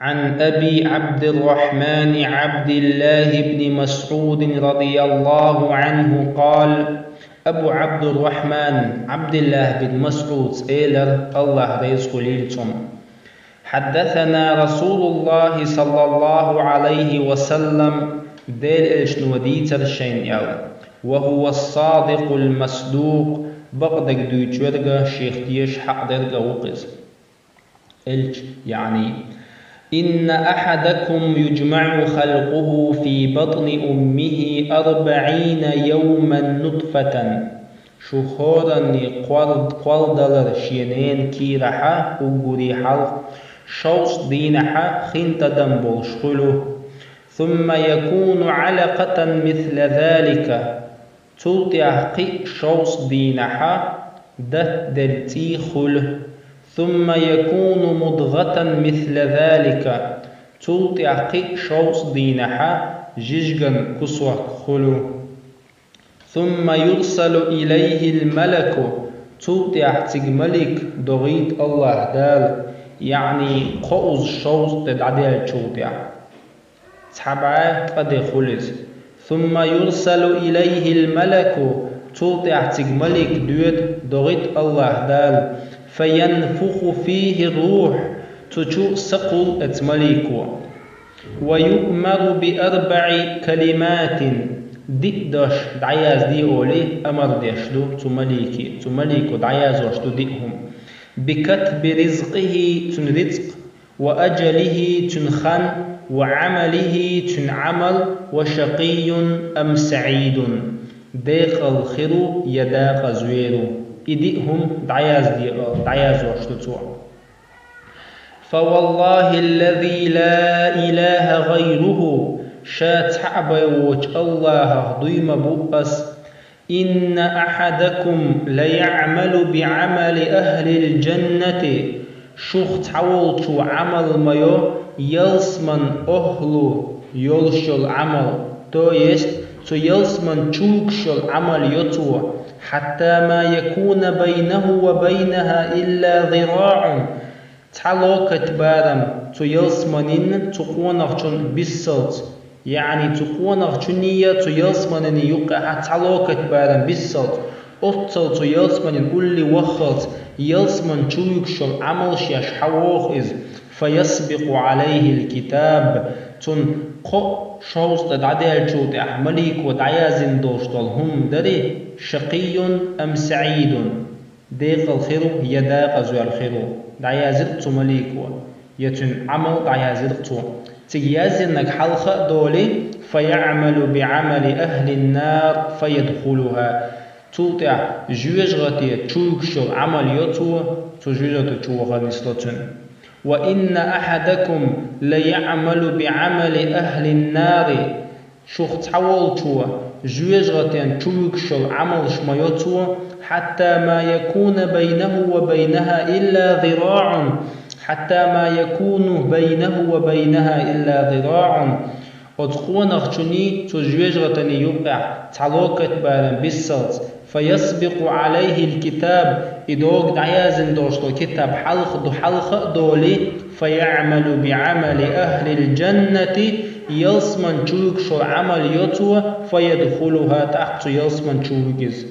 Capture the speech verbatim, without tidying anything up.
عن أبي عبد الرحمن عبد الله بن مسعود رضي الله عنه قال: Абу Абдуррахман Абдуллах бин Масъуда элира, Аллах реза хуьлийла цунна: حدثنا رسول الله صلى الله عليه وسلم, Делан элчано дийцар шайна аьлла, وهو الصادق المصدوق, бакъдерг дуьйцуш верг, шех дезаш хьакъ дерг а ву-кх иза. Элча, яъни: إن أحدكم يجمع خلقه في بطن أمه أربعين يوما نطفة. Шух хӀоранна кхолл-, кхолладалар шен ненан кийрахь уггаре хьалха шовзткъа дийнахь хин тӀадам болуш хуьлу. ثم يكون علقة مثل ذلك. Цул тӀаьхьа кхин а шовзткъа дийнахь датделла цӀий хуьлу. ثم يكون مضغة مثل ذلك. Цул тӀаьхьа кхин а шовзткъа дийнахь жижиган кусок хуьлу. ثم يرسل إليه الملك. Цул тӀаьхьа цига малик догӀийта Аллах Дала, яъни кхузткъа шовзткъа де дӀадаьллачул тӀаьхьа. Цхьа бӀе ткъа де хуьлу иза. ثم يرسل إليه الملك, цул тӀаьхьа цига малик доьду, догӀийта Аллах Дала, فينفخ فيه الروح, цу чу са кхуллу оцу малико. ويؤمر بأربع كلمات, диъ дош дӀаязде олий, амар деш ду цу малике. Цу малико дӀаязош ду диъ хӀума: بكتب رزقه, цуьнан рицкъ, وأجله, цуьнан хан, وعمله, цуьнан Ӏамал, وشقي أم سعيد, декъала хир ву я декъаза вер ву. И диъ хӀума дӀаязде, дӀаязош ду цо. فوالله الذي لا إله غيره, ша цхьаъ бен воцучу Аллахах дуй ма бу ас, إن أحدكم ليعمل بعمل أهل الجنة, шух цхьаволчо Ӏамал ма йо ялсаманин охӀла йолуш йолу Ӏамал, то есть цу ялсамани чу вуьгуш йолу Ӏамал йо цо, حتى ما يكون بينه وبينها إلا ذراع, цхьа локоть барам цу ялсаманин цу къонахчун биссалц, яъни цу къонахчунний цу ялсаманин юккъехь цхьа локоть барам биссалц, оццул цу ялсаманин улле ваххалц, ялсамани чу вуьгуш йолу Ӏамалш еш хьавогӀу иза. فيسبق عليه الكتاب, цунна кхо шовзткъа де дӀадаьллачул тӀаьхьа малико дӀаяздина долуш долу хӀума дарий: شقي أم سعيد, декъала хир ву я декъаза вер хир ву, дӀаязйира цу малико, я цуьнан Ӏамал дӀаязйира цо. Цига яздинарг хьалха а долий: فيعمل بعمل أهل النار فيدخلها, цул тӀаьхьа жоьжахате чу вуьгуш йолу Ӏамал йо цо, цу жоьжахати чу ваха нисло цуьнан. وإن أحدكم ليعمل بعمل أهل النار, шух цхьаволчо жоьжахатин чу вуьгуш йолу Ӏамалш ма йо цо, حتى ما يكون بينه وبينها إلا ذراع, حتى ما يكون بينه وبينها إلا ذراع, оцу къонахчунний цу жоьжахатинний юккъехь цхьа локоть барам биссалц. فيسبق عليه الكتاب, и догга дӀаяздина долуш долу китаб хьалха ду, хьалха а долий: فيعمل بعمل أهل الجنة, ялсамани чу вуьгуш йолу Ӏамал йо цо, فيدخلها, тӀаккха цу ялсамани чу вуьгу иза.